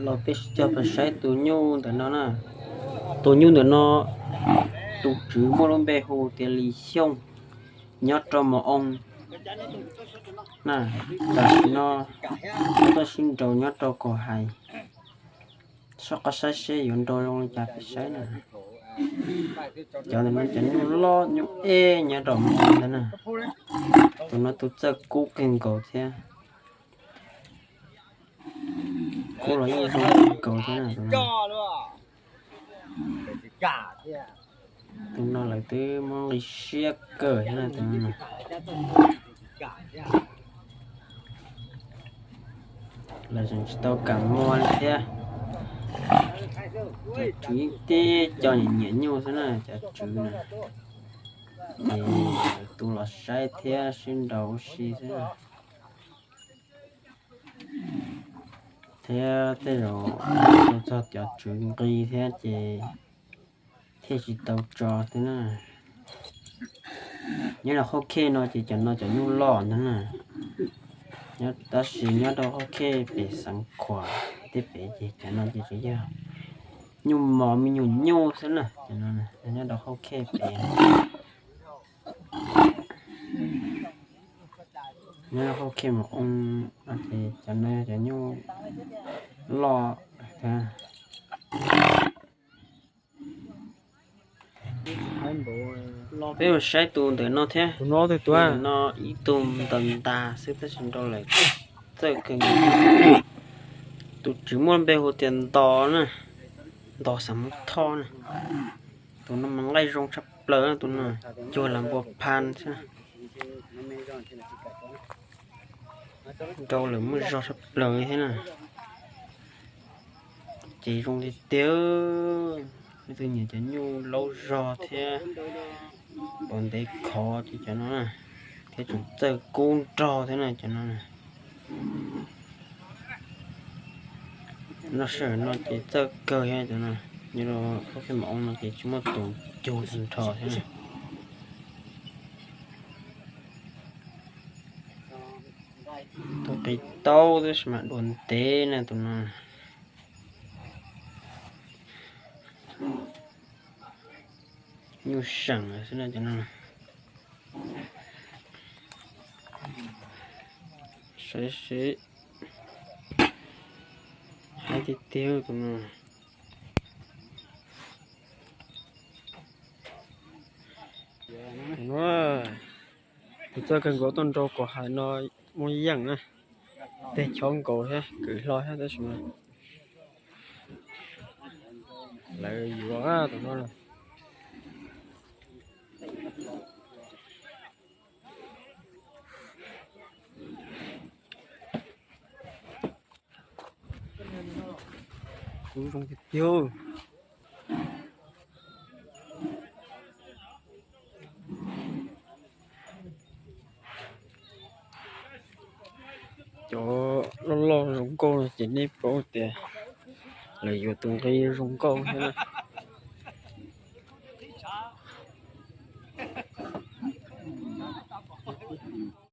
Los peb sib cog pais saib tus nyuj ntawm no na. Tus nyuj ntawm no, tus tswv muaj lub npe hu tias Lis Xyooj, nyob rau Mos Oo na. Tam sim no tuaj sib nraus nyob rau Kaus Hais, soj qab saib seb yuav nraus zoo li cas peb saib na. Cov ntawm no cov nyuj loj nyuj ej nyob rau Mos Oo ntawd na. Tus no tus txawj kub kawg nkaus thiab. Kub los yeej zoo kawg thiab na tus no. Tus no lawv twb muab nqi siab kawg thiab na tus no. Lawv tseem tsis tau kam muag li thiab. Cov tswv yeej tib co nyiam nyiam nyuj xwb na cov tswv na. Ces tu los saib thiab sib nraus ua si xwb na. Thiab tej zaum tu txog cov tswv nqi thiab ces thiaj tsis tau tso xwb na. Nyob rau qhov khej no ces cov no cov nyuj loj ntag na. Tab sis nyob rau qhov khej pem Xeev Khuam tej pem ces cov no ces tsuas yog nyuj mos me nyuam nyuj xwb na. Cov no nyob rau qhov khej pem, nyob rau qhov khej Mos Oo no ces cov no cov nyuj loj thiab. Peb mus saib tus ntawm no thiab. Tus no ib tug ntas ntas xwb tab sis nrau lawm txawj kawg nkaus. Tus tswv muaj npe hu tias Ntos na, Ntos Xav Mus Thoj na. Tus no mas nqaij zoo tshaj plaws na, tus no cuag las npua pha xwb na. Nrau lawm muaj zog tshaj plaws thiab na. Ces zoo tiag tiag, leej twg nyiam cov nyuj laub zog thiab npau ntev khov ces cov no na, thiab tseem txawj kub nrog thiab na cov no na. Noj sij hawm no ces txawj kawg thiab cov no. Nyob rau qhov khej Mos Oo no ces tsis muaj tus cug tag nrho thiab na. Tus qis taub tab sis mas dua ntev na tus no. Nyuj seem xwb na cov no. Saib seb, haib tiag tiag tus no. Tus no, tus txawj kawg nkaus tuaj nrau Kaus Hais no muaj yeej na. Tej chob nkaus thiab kwm hlo thiab tab sis mas lawv yuav tus no. Kub zoo tiag tiag. Cov loj loj zoo nkauj no ces nej paub tias lawv yuav tus nqi zoo nkauj thiab na.